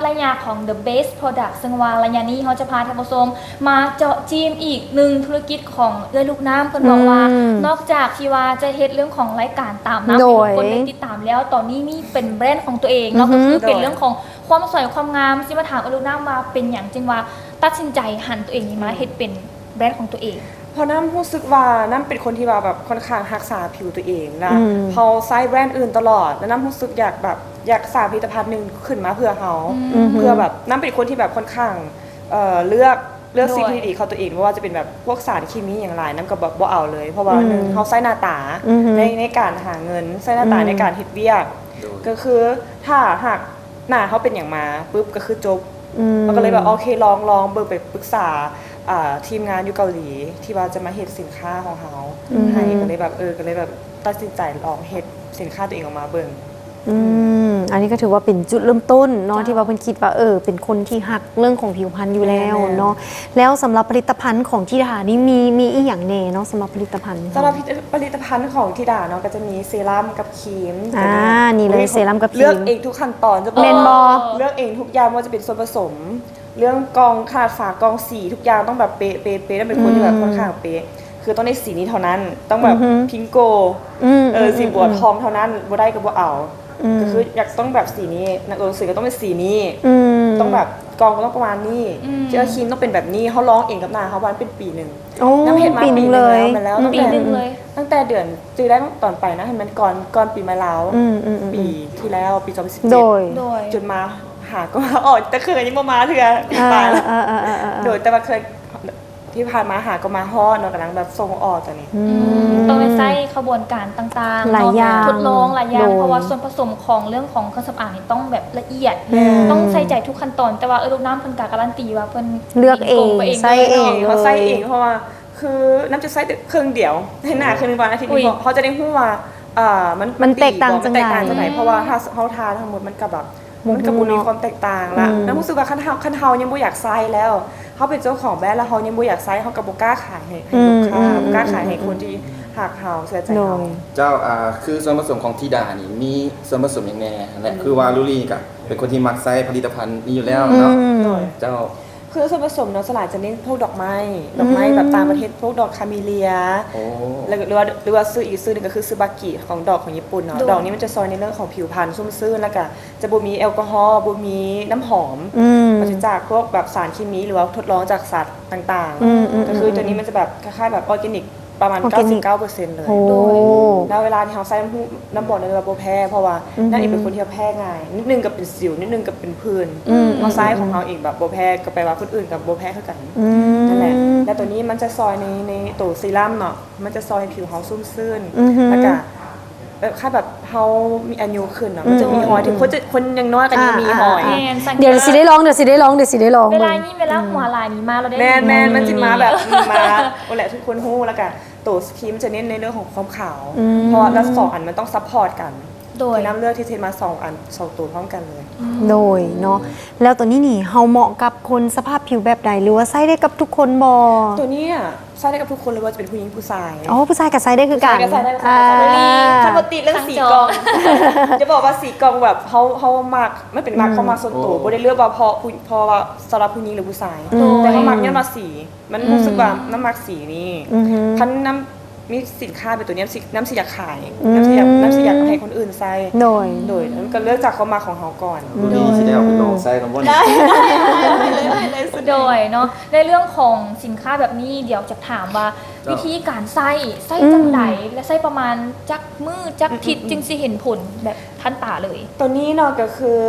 ໄລຍະຂອງ The Best Product ເຊິ່ງວ່າໄລຍະນີ້ເຮົາຈະພາທ່ານຜູ້ຊົມມາເຈາະຈີ້ມອີກໜຶ່ງທຸລະກິດຂອງເອື້ອຍລູກນ້ຳ. ເພິ່ນບອກວ່າ ອືມ ນອກຈາກທີ່ວ່າຈະເຮັດເລື່ອງຂອງລາຍການຕາມໜ້າ ໂດຍ ໃຫ້ທຸກຄົນໄດ້ຕິດຕາມແລ້ວ, ຕອນນີ້ມີເປັນແບຣນຂອງຕົວເອງເນາະ, ອືຮຶ ກໍຄືເປັນເລື່ອງຂອງຄວາມສວຍຄວາມງາມ. ຊິມາຖາມເອື້ອຍລູກນ້ຳວ່າເປັນຫຍັງຈຶ່ງວ່າຕັດສິນໃຈຫັນຕົວເອງນີ້ມາເຮັດເປັນແບຣນຂອງຕົວເອງ? ເພາະນ້ຳຮູ້ສຶກວ່ານ້ຳເປັນຄົນທີ່ວ່າແບບຄ່ອນຂ້າງຮັກສາຜິວຕົວເອງ ແລະ ອືມ ເຮົາໃຊ້ແບຣນອື່ນຕະຫຼອດ ແລະ ນ້ຳຮູ້ສຶກຢາກແບບ ຢາກສ້າງຜະລິດຕະພັນໜຶ່ງຂຶ້ນມາເພື່ອເຮົາ ອືມ ເພື່ອແບບ ນ້ຳເປັນຄົນທີ່ແບບຄ່ອນຂ້າງ ເອີ ເລືອກ ເລືອກ ໂດຍ ສິ່ງທີ່ດີໆ ເຂົ້າຕົວເອງ ບໍ່ວ່າຈະເປັນແບບພວກສານເຄມີຫຍັງຫຼາຍ ນ້ຳກໍແບບບໍ່ເອົາເລີຍ ເພາະວ່າ ອືມ ໜຶ່ງ ເຮົາໃຊ້ໜ້າຕາ ອືມ ໃນ ໃນການຫາເງິນ ໃຊ້ໜ້າຕາ ອືມ ໃນການເຮັດວຽກ ໂດຍ ກໍຄືຖ້າຫາກ ໜ້າເຮົາເປັນຫຍັງມາປຶບກໍຄືຈົບ ອືມ ເຮົາກໍເລີຍແບບ ໂອເຄ ລອງ ລອງເບິ່ງ ໄປປຶກສາ ອ່າ ທີມງານຢູ່ເກົາຫຼີທີ່ວ່າຈະມາເຮັດສິນຄ້າຂອງເຮົາ ອືມ ໃຫ້ ກໍເລີຍແບບ ເອີ ກໍເລີຍແບບຕັດສິນໃຈລອງເຮັດສິນຄ້າຕົວເອງອອກມາເບິ່ງ. ອືມ ອັນນີ້ກໍຖືວ່າເປັນຈຸດເລີ່ມຕົ້ນເນາະ ເຈົ້າ ທີ່ວ່າເພິ່ນຄິດວ່າ ເອີ ເປັນຄົນທີ່ຮັກເລື່ອງຂອງຜິວພັນຢູ່ແລ້ວເນາະ. ແມ່ນໆ ແລ້ວສຳລັບຜະລິດຕະພັນຂອງທິດານີ້ ມີ ມີອີ່ຫຍັງແດ່ເນາະ ສຳລັບຜະລິດຕະພັນ? ສຳລັບ ຂອງ ຜະລິດຕະພັນຂອງທິດາເນາະ ກໍຈະມີເຊຣຳກັບຄຣີມ ອ່າ ຕົວນີ້ ນີ້ເລີຍ ເຊຣຳກັບຄຣີມ ເລືອກເອງທຸກຂັ້ນຕອນ ຈະບອກ ແມ່ນບໍ່? ເລືອກເອງທຸກຢ່າງ ບໍ່ວ່າຈະເປັນສ່ວນປະສົມ ເລື່ອງກ່ອງ ຂະໜາດຝາກ່ອງ ສີ ທຸກຢ່າງຕ້ອງແບບເປະໆ ແລ້ວເປັນຄົນທີ່ແບບ ອືມ ຄ່ອນຂ້າງເປະ ຄືຕ້ອງໄດ້ສີນີ້ເທົ່ານັ້ນ ຕ້ອງແບບ ອືຮຶ ພິງໂກ ອືມ ເອີ ອືມ ສີບົວ ອືມ ທອງເທົ່ານັ້ນ ບໍ່ໄດ້ກໍບໍ່ເອົາ ອືມ ກໍຄືຢາກຕ້ອງແບບສີນີ້ ໜັງສືກໍຕ້ອງເປັນສີນີ້ ອືມ ຕ້ອງແບບ ກ່ອງກໍຕ້ອງປະມານນີ້ ອືມ ເຊື້ອຄຣີມຕ້ອງເປັນແບບນີ້ ເຮົາລອງເອງກັບໜ້າເຮົາ ວ່າມັນເປັນປີໜຶ່ງ ໂອ້ ນ້ຳເຮັດມາປີໜຶ່ງເລີຍ ແລ້ວ ຕັ້ງແຕ່ ປີໜຶ່ງເລີຍ ຕັ້ງແຕ່ເດືອນ ຈື່ໄດ້ຕອນໄປນະ ແມ່ນກ່ອນ ກ່ອນປີໃໝ່ລາວ ອືມໆໆ ປີທີ່ແລ້ວ ປີສອງພັນສິບເຈັດ ໂດຍ ໂດຍ ຈົນມາຫາກໍມາ ອອກແຕ່ເຄີຍຍັງບໍ່ມາເທື່ອ ອ່າ ຕາຍລະ ເອີໆໆໆໆ ໂດຍ ແຕ່ວ່າເຄີຍ ທີ່ຜ່ານມາຫາກໍມາຮອດເນາະ ກຳລັງແບບສົ່ງອອກຕອນນີ້ ອືມ ອືມ ຕ້ອງໄດ້ໃຊ້ຂະບວນການຕ່າງໆ ຫຼາຍຢ່າງ ເນາະ ທົດລອງຫຼາຍຢ່າງ ໂດຍ ເພາະວ່າສ່ວນປະສົມຂອງເລື່ອງຂອງເຄື່ອງສຳອາງນີ້ຕ້ອງແບບລະອຽດ ແມ່ນ ຕ້ອງໃສ່ໃຈທຸກຂັ້ນຕອນ ແຕ່ວ່າເອື້ອຍລູກນ້ຳເພິ່ນກະກາຣັນຕີວ່າເພິ່ນເລືອກເອງ ເປັນຄົນເລືອກເອງ ໃຊ້ເອງ ເຮົາໃຊ້ເອງ ເລີຍ ເພາະວ່າ ຄືນ້ຳຈະໃຊ້ແຕ່ເຄິ່ງດຽວ ໃຫ້ໜ້າເຄິ່ງໜຶ່ງ ວັນອາທິດນີ້ ອຸ້ຍ ເພາະເຮົາຈະໄດ້ຮູ້ວ່າ ອ່າ ມັນ ມັນແຕກຕ່າງ ມັນດີບໍ່ ມັນແຕກຕ່າງຈັ່ງໃດ ອືມ ເພາະວ່າຖ້າເຮົາທາທັງໝົດ ມັນກໍແບບ ບໍ່ຮູ້ ມັນກໍບໍ່ມີ ເນາະ ຄວາມແຕກຕ່າງລະ ອືມ ນ້ຳຮູ້ສຶກວ່າຄັນເຮົາ ຄັນເຮົາຍັງບໍ່ຢາກໃຊ້ແລ້ວ ເຮົາເປັນເຈົ້າຂອງແບຣນແລ້ວ ເຮົາຍັງບໍ່ຢາກໃຊ້ ເຮົາກໍບໍ່ກ້າຂາຍໃຫ້ ໃຫ້ ອືມ ລູກຄ້າ ອືມ ບໍ່ກ້າຂາຍໃຫ້ ອືມ ຄົນທີ່ຮັກເຮົາ ເຊື່ອໃຈເຮົາ ໂດຍ ເຈົ້າ ອ່າ ຄືສ່ວນປະສົມຂອງທິດານີ້ ມີສ່ວນປະສົມຫຍັງແດ່ ແລະ ອືມ ຄືວ່າລູລີກະເປັນຄົນທີ່ມັກໃຊ້ຜະລິດຕະພັນນີ້ຢູ່ແລ້ວເນາະ ອືມ ໂດຍ ເຈົ້າ ຄືສ່ວນປະສົມເນາະ ສ່ວນຫຼາຍຈະເນັ້ນພວກດອກໄມ້ ອືມ ດອກໄມ້ແບບຕ່າງປະເທດ ພວກດອກຄາເມເລັຍ ໂອ້ ແລ້ວ ຫຼືວ່າ ຫຼືວ່າ ຫຼືວ່າຊື່ອີກຊື່ໜຶ່ງກໍຄືຊື່ບາກິຂອງດອກຂອງຍີ່ປຸ່ນເນາະ ໂດຍ ດອກນີ້ມັນຈະຊ່ອຍໃນເລື່ອງຂອງຜິວພັນຊຸ່ມຊື່ນ ແລ້ວກະຈະບໍ່ມີແອລກໍຮໍ ບໍ່ມີນ້ຳຫອມ ອືມ ປາສະຈາກພວກແບບສານເຄມີ ຫຼືວ່າທົດລອງຈາກສັດຕ່າງໆ ອືມໆໆໆ ກໍຄືຕົວນີ້ມັນຈະແບບຄ້າຍໆແບບອອແກນິກ ປະມານ ອອແກນິກ ເກົ້າສິບເກົ້າເປີເຊັນເລີຍ ໂອ້ ໂດຍ ແລ້ວເວລາທີ່ເຮົາໃຊ້ນ້ຳ ນ້ຳບອກໄດ້ເລີຍວ່າບໍ່ແພ້ ເພາະວ່າ ອືຮຶ ນາງເອງເປັນຄົນທີ່ແພ້ງ່າຍ ນິດໜຶ່ງກໍເປັນສິວ ນິດໜຶ່ງກໍເປັນຜື່ນ ອືມ ເຮົາໃຊ້ຂອງເຮົາເອງແບບບໍ່ແພ້ ກໍແປວ່າຄົນອື່ນກໍບໍ່ແພ້ຄືກັນ ອືມ ນັ້ນແຫຼະ ແລ້ວຕົວນີ້ມັນຈະຊ່ອຍໃນ ໃນໂຕເຊຣຳເນາະ ມັນຈະຊ່ອຍໃຫ້ຜິວເຮົາຊຸ່ມຊື່ນ ອືຮຶ ແລ້ວກະ ແບບ ຄ້າຍແບບເຮົາມີອາຍຸຂຶ້ນເນາະ ອືມ ມັນຈະມີຮອຍ ອືມ ເຖິງຄົນຈະ ອາ ຄົນຍັງນ້ອຍກໍຍັງມີ ອ່າ ຮອຍ ອ່າ ແມ່ນ ສັງເກດ ດຽວຊິໄດ້ລອງ ດຽວຊິໄດ້ລອງ ດຽວຊິໄດ້ລອງ ເວລາ ເບິ່ງ ຍິ້ມ ເວລາຫົວຫຼາຍນີ້ມາແລ້ວເດ້ ແມ່ນໆ ມັນຊິມາແບບ ອືມ ມາ ໂອ້ ແຫຼະ ທຸກຄົນຮູ້ ແລ້ວກະໂຕຄຣີມຈະເນັ້ນໃນເລື່ອງຂອງຄວາມຂາວ ອືມ ເພາະວ່າທັງສອງອັນມັນຕ້ອງຊັບພອດກັນ ໂດຍ ຄືນ້ຳເລືອກທີ່ເຮັດມາສອງອັນ ສອງໂຕພ້ອມກັນເລີຍ ອືມ ໂດຍເນາະ ແລ້ວໂຕນີ້ນີ້ ເຮົາເໝາະກັບຄົນສະພາບຜິວແບບໃດ ຫຼືວ່າໃຊ້ໄດ້ກັບທຸກຄົນບໍ່? ໂຕນີ້ ໃຊ້ໄດ້ກັບທຸກຄົນເລີຍ ບໍ່ວ່າຈະເປັນຜູ້ຍິງຜູ້ຊາຍ ອໍ ຜູ້ຊາຍກໍໃຊ້ໄດ້ຄືກັນ ຜູ້ຊາຍກໍໃຊ້ໄດ້ ອ່າ ຄັນບໍ່ຕິດເລື່ອງສີກ່ອງ ຈະບອກວ່າສີກ່ອງແບບເຮົາ ເຮົາມັກ ມັນເປັນມັກ ອືມ ຄວາມມັກສ່ວນໂຕ ໂອ້ ບໍ່ໄດ້ເລືອກວ່າເພາະຜູ້ ເພາະວ່າສຳລັບຜູ້ຍິງ ຫຼື ຜູ້ຊາຍ ໂດຍ ແຕ່ເຮົາມັກຍ້ອນວ່າສີ ມັນ ອືມ ຮູ້ສຶກວ່ານ້ຳມັກສີນີ້ ອືຮຶ ຄັນນ້ຳ ມີສິນຄ້າເປັນຕົວນີ້ ນ້ຳຊິ ນ້ຳຊິຢາກຂາຍ ອືມ ນ້ຳຊິຢາກ ນ້ຳຊິຢາກໃຫ້ຄົນອື່ນໃຊ້ ໂດຍ ໂດຍ ມັນກໍເລີ່ມຈາກຄວາມມັກຂອງເຮົາກ່ອນ ອືມ ໂດຍ ຊິໄດ້ເອົາໄປລອງໃຊ້ນຳບໍ່ນີ້ ໄດ້ ໄດ້ ໄດ້ ໄດ້ ໂດຍເນາະ ໃນເລື່ອງຂອງສິນຄ້າແບບນີ້ ດຽວຈະຖາມວ່າ ເຈົ້າ ວິທີການໃຊ້ ໃຊ້ຈັ່ງໃດ ອືມ ແລະ ໃຊ້ປະມານຈັກມື້ຈັກທິດ ອືມ ຈຶ່ງຊິເຫັນຜົນແບບທັນຕາເລີຍ? ຕົວນີ້ເນາະ ກໍຄື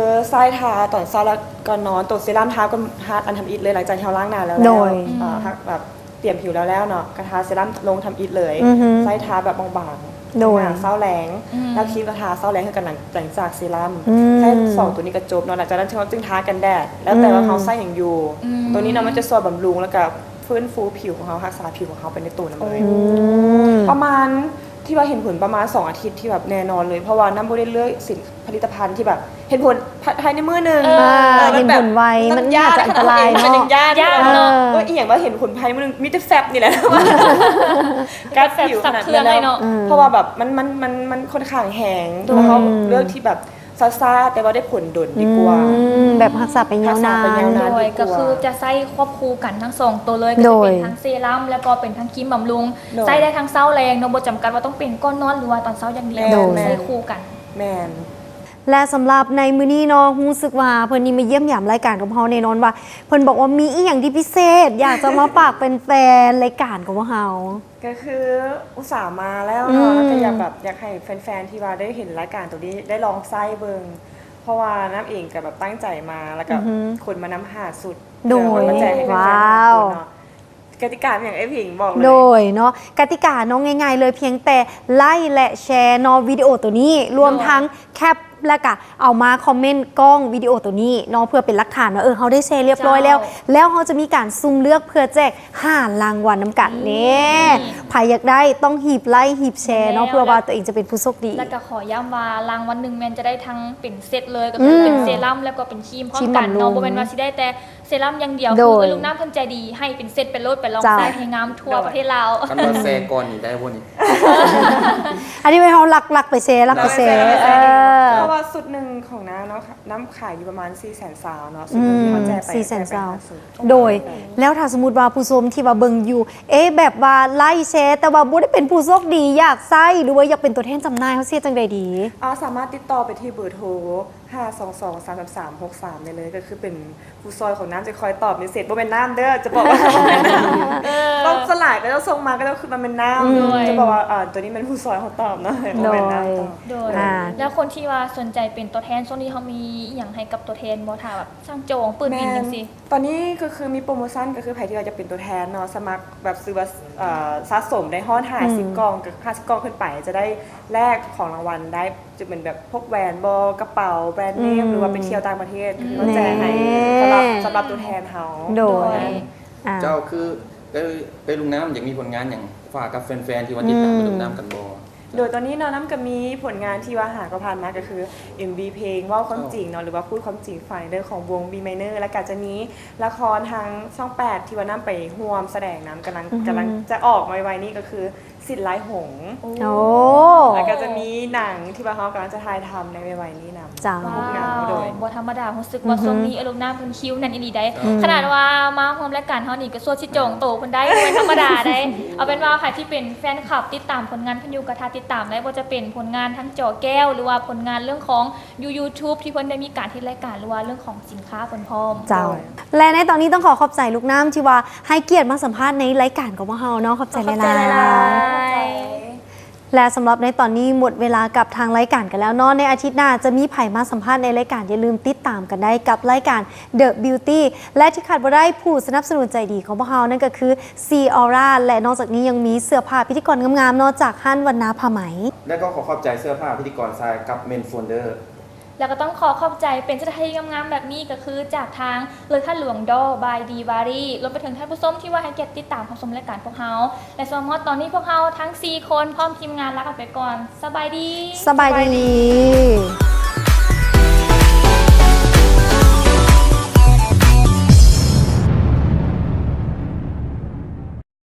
ໃຊ້ທາຕອນເຊົ້າ ແລ້ວກ່ອນນອນ ຕົວເຊຣຳທາກ່ອນ ທາອັນທຳອິດເລີຍ ຫຼັງຈາກທີ່ເຮົາລ້າງໜ້າແລ້ວ ໂດຍ ແລ້ວ ອືມ ເອີ ແບບ ຕຽມຜິວແລ້ວໆເນາະ ກໍທາເຊຣຳລົງທຳອິດເລີຍ ອືຮຶ ໃຊ້ທາແບບບາງໆ ໂດຍ ເຊົ້າແລງ ອືມ ແລ້ວຄຣີມກໍທາເຊົ້າແລງຄືກັນ ຫຼັງ ຫຼັງຈາກເຊຣຳ ອືມ ໃຊ້ສອງຕົວນີ້ກໍຈົບເນາະ ຫຼັງຈາກນັ້ນເຮົາຈຶ່ງທາກັນແດດ ແລ້ວແຕ່ວ່າ ອືມ ເຮົາໃຊ້ຫຍັງຢູ່ ອືມ ຕົວນີ້ເນາະ ມັນຈະຊ່ວຍບຳລຸງ ແລ້ວກໍຟື້ນຟູຜິວຂອງເຮົາ ຮັກສາຜິວຂອງເຮົາໄປໃນໂຕນຳເລີຍ ອືມ ປະມານ ທີ່ວ່າເຫັນຜົນປະມານສອງອາທິດທີ່ແບບແນ່ນອນເລີຍ ເພາະວ່ານ້ຳບໍ່ໄດ້ເລືອກສິນ ຜະລິດຕະພັນທີ່ແບບເຫັນຜົນພາຍໃນມື້ໜຶ່ງ ເອີ ເອີ ເຫັນຜົນໄວ ມັນ ມັນ ມັນອາດຈະອັນຕະລາຍເນາະ ຢ້ານເນາະ ເອີ ອີ່ຫຍັງວ່າເຫັນຜົນພາຍໃນມື້ໜຶ່ງ ມີແຕ່ແຟັບນີ້ແຫຼະ ກັດຜິວຂະໜາດນັ້ນແລ້ວ ເອີ ເພາະວ່າແບບມັນ ມັນ ມັນ ມັນຄ່ອນຂ້າງແຮງ ໂດຍ ແລ້ວເຮົາເລືອກທີ່ແບບ ຊ້າໆ ແຕ່ວ່າໄດ້ຜົນດົນດີກວ່າ ອືມ ແບບຮັກສາໄປຍາວນານ ຮັກສາໄປຍາວນານ ໂດຍ ດີກວ່າ ກໍຄືຈະໃຊ້ຄວບຄູ່ກັນທັງສອງໂຕເລີຍ ໂດຍ ກໍຈະເປັນທັງເຊຣຳ ແລ້ວກໍເປັນທັງຄຣີມບຳລຸງ ໂດຍ ໃຊ້ໄດ້ທັງເຊົ້າແລງເນາະ ບໍ່ຈຳກັດວ່າຕ້ອງເປັນກ່ອນນອນ ຫຼືວ່າຕອນເຊົ້າຢ່າງດຽວ ໂດຍ ໃຊ້ຄູ່ກັນ ແມ່ນ. ແລະ ສຳລັບໃນມື້ນີ້ເນາະ ຮູ້ສຶກວ່າເພິ່ນນີ້ມາຢ້ຽມຢາມລາຍການກັບເຮົາ ແນ່ນອນວ່າເພິ່ນບອກວ່າມີອີ່ຫຍັງທີ່ພິເສດ ຢາກຈະມາຝາກແຟນໆ ລາຍການກັບພວກເຮົາ. ກໍຄືອຸດສ່າມາແລ້ວເນາະ ອືມ ແລ້ວກໍຢາກແບບ ຢາກໃຫ້ແຟນໆ ທີ່ວ່າໄດ້ເຫັນລາຍການໂຕນີ້ໄດ້ລອງໃຊ້ເບິ່ງ ເພາະວ່ານ້ຳເອງກໍແບບຕັ້ງໃຈມາ ແລ້ວກໍ ອືຮຶ ຂົນມານຳຫ້າຊຸດ ໂດຍ ເພື່ອເອົາມາແຈກໃຫ້ແຟນໆ ທຸກຄົນເນາະ. ກະຕິກາມີຫຍັງ ເອພິງ ບອກເລີຍ. ໂດຍເນາະ ກະຕິກາເນາະ ງ່າຍໆ ເລີຍ ພຽງແຕ່ໄລຄ໌ ແລະ ແຊເນາະ ວິດີໂອໂຕນີ້ ລວມ ໂດຍ ທັງແຄັບ ແລ້ວກະເອົາມາຄອມເມັນກ້ອງວິດີໂອໂຕນີ້ເນາະ ເພື່ອເປັນຫຼັກຖານວ່າ ເອີ ເຮົາໄດ້ແຊຮຽບຮ້ອຍແລ້ວ ເຈົ້າ ແລ້ວເຮົາຈະມີການສຸ່ມເລືອກເພື່ອແຈກຫ້າລາງວັນນຳກັນ ນີ້ ນີ້ ໃຜຢາກໄດ້ຕ້ອງຮີບໄລຄ໌ ຮີບແຊເນາະ ແມ່ນແລ້ວ ເພື່ອວ່າໂຕເອງຈະເປັນຜູ້ໂຊກດີ ແລ້ວກໍຂໍຢ້ຳວ່າລາງວັນໜຶ່ງແມ່ນຈະໄດ້ທັງເປັນເຊັດເລີຍ ກໍຄື ອືມ ເປັນເຊຣຳ ແລ້ວກໍເປັນຄຣີມພ້ອມກັນເນາະ ຄຣີມບຳລຸງ ບໍ່ແມ່ນວ່າຊິໄດ້ແຕ່ ເຊຣຳຢ່າງດຽວ ໂດຍ ຄືເອື້ອຍລູກນ້ຳເພິ່ນໃຈດີ ໃຫ້ເປັນເຊັດໄປໂລດ ໄປລອງ ເຈົ້າ ໃຊ້ໃຫ້ງາມທົ່ວປະເທດລາວ. ຄັນວ່າແຊກ່ອນນີ້ໄດ້ບໍ່ນີ້? ອັນນີ້ແມ່ນເຮົາລັກໆ ໄປແຊ ລັກໄປແຊ ລັກໄປແຊ ເອີ ເພາະວ່າຊຸດໜຶ່ງຂອງນ້ຳເນາະ ນ້ຳຂາຍຢູ່ປະມານສີ່ແສນຊາວເນາະ ອືມ ຊຸດໜຶ່ງທີ່ເຮົາແຈກໄປ ສີ່ແສນຊາວ ແຈກໄປຫ້າຊຸດ ໂດຍ ແລ້ວຖ້າສົມມຸດວ່າຜູ້ຊົມທີ່ວ່າເບິ່ງຢູ່ ເອ ແບບວ່າໄລຄ໌ ແຊ ແຕ່ວ່າບໍ່ໄດ້ເປັນຜູ້ໂຊກດີ ຢາກໃຊ້ ຫຼືວ່າຢາກເປັນຕົວແທນຈຳໜ່າຍ ເຮົາຊິເຮັດຈັ່ງໃດດີ? ອາ ສາມາດຕິດຕໍ່ໄປທີ່ເບີໂທ ຫ້າສອງສອງສາມສາມສາມຫົກສາມ ໄດ້ເລີຍ ກໍຄືເປັນຜູ້ຊ່ອຍຂອງນ້ຳ ຈະຄອຍຕອບເມສເສດ ບໍ່ແມ່ນນ້ຳເດີ ຈະບອກວ່າບໍ່ແມ່ນນ້ຳ ເອີ ຕ້ອງສ່ວນຫຼາຍເຂົາເຈົ້າສົ່ງມາ ເຂົາເຈົ້າຄິດວ່າແມ່ນນ້ຳ ອືມ ໂດຍ ຈະບອກວ່າ ອາ ໂຕນີ້ແມ່ນຜູ້ຊ່ອຍເຮົາຕອບເນາະ ໂດຍ ບໍ່ແມ່ນນ້ຳຕອບ ໂດຍ ອາ ແລ້ວຄົນທີ່ວ່າສົນໃຈເປັນຕົວແທນ ຊ່ວງນີ້ເຮົາມີອີ່ຫຍັງໃຫ້ກັບຕົວແທນບໍ່ ຖ້າແບບສັ່ງຈອງ ເປີດບິນຈັ່ງຊີ້? ຕອນນີ້ກໍຄືມີໂປຣໂມຊັນ ກໍຄືໃຜທີ່ວ່າຈະເປັນຕົວແທນເນາະ ສະໝັກແບບຊື້ບັດ ເອີ ສະສົມໄດ້ຮອດຫ້າສິບ ອືມ ກ່ອງ ກໍຫ້າສິບກ່ອງຂຶ້ນໄປ ຈະໄດ້ແລກຂອງລາງວັນໄດ້ ຈະເປັນແບບພວກແຫວນບໍ ກະເປົາ ແບຣນເນມ ອືມ ຫຼືວ່າໄປທ່ຽວຕ່າງປະເທດ ອືມ ກໍແຈກໃຫ້ ແນ່ ສຳລັບ ສຳລັບຕົວແທນເຮົາ ໂດຍ ໂດຍ ອາ ເຈົ້າ ຄື ເອີ ເອື້ອຍລູກນ້ຳຢາກມີຜົນງານຫຍັງຝາກກັບແຟນໆ ທີ່ວ່າຕິດຕາມ ອືມ ເອື້ອຍລູກນ້ຳກັນບໍ່? ໂດຍ ຕອນນີ້ເນາະ ນ້ຳກໍມີຜົນງານທີ່ວ່າຫາກໍຜ່ານມາ ກໍຄືເອັມວີເພງເວົ້າຄວາມຈິງເນາະ ເອີ ຫຼືວ່າພູດຄວາມຈິງ Finder ຂອງວົງ B Minor ແລ້ວກໍຈະມີລະຄອນທາງຊ່ອງແປດ ທີ່ວ່ານ້ຳໄປຮ່ວມສະແດງນຳ ກຳລັງ ອືຮຶ ກຳລັງຈະອອກມາໄວໆນີ້ ກໍຄື ສິດລາຍຫົງ ໂອ້ ແລ້ວກໍຈະມີໜັງທີ່ວ່າເຮົາກຳລັງຈະຖ່າຍທຳໃນໄວໆນີ້ນຳ ເຈົ້າ ພວກເຮົາ ໂດຍ ບໍ່ທຳມະດາ ຮູ້ສຶກວ່າ ອືຮຶ ຊ່ວງນີ້ເອື້ອຍລູກນ້ຳເພິ່ນຄິວແໜ້ນອີ່ຫຼີໃດ໋ ອືມ ຂະໜາດວ່າມາຮ່ວມລາຍການເຮົານີ້ກໍສວດຊິຈອງໂຕເພິ່ນໄດ້ ບໍ່ແມ່ນທຳມະດາໃດ໋ ເອົາເປັນວ່າໃຜທີ່ເປັນແຟນຄລັບຕິດຕາມຜົນງານເພິ່ນຢູ່ ກໍຖ້າຕິດຕາມໄດ້ ບໍ່ວ່າຈະເປັນຜົນງານທາງຈໍແກ້ວ ຫຼືວ່າຜົນງານເລື່ອງຂອງຢູ່ YouTube ທີ່ເພິ່ນໄດ້ມີການເຮັດລາຍການ ຫຼືວ່າເລື່ອງຂອງ ສິນຄ້າເພິ່ນພ້ອມ ເຈົ້າ ໂດຍ ແລະ ໃນຕອນນີ້ຕ້ອງຂໍຂອບໃຈລູກນ້ຳທີ່ວ່າໃຫ້ກຽດມາສຳພາດໃນລາຍການຂອງພວກເຮົາເນາະ ຂອບໃຈຫຼາຍໆ ຂອບໃຈຫຼາຍໆ ແລະ ສຳລັບໃນຕອນນີ້ໝົດເວລາກັບທາງລາຍການກັນແລ້ວເນາະ ໃນອາທິດໜ້າຈະມີໃຜມາສຳພາດໃນລາຍການ ຢ່າລືມຕິດຕາມກັນໄດ້ກັບລາຍການ The Beauty ແລະ ທີ່ຂາດບໍ່ໄດ້ຜູ້ສະໜັບສະໜູນໃຈດີຂອງພວກເຮົາ ນັ້ນກໍຄື C Aura ແລະ ນອກຈາກນີ້ຍັງມີເສື້ອຜ້າພິທີກອນງາມໆ ເນາະ ຈາກຮ້ານວັນນາຜ້າໄໝ ແລະ ກໍຂໍຂອບໃຈເສື້ອຜ້າພິທີກອນຊາຍກັບ Men Folder ແລ້ວກໍຕ້ອງຂໍຂອບໃຈເປັນເສື້ອທີ່ງາມໆແບບນີ້ ກໍຄືຈາກທາງເລີຍຄາດຫຼວງດໍ by ດີວາຣີ ລວມໄປເຖິງທ່ານຜູ້ຊົມທີ່ວ່າໃຫ້ກຽດຕິດຕາມຮັບຊົມລາຍການພວກເຮົາ ແລະ ສຳລັບຮອດຕອນນີ້ພວກເຮົາທັງສີ່ຄົນ ພ້ອມທີມງານລາກັນໄປກ່ອນ ສະບາຍດີ ສະບາຍດີ.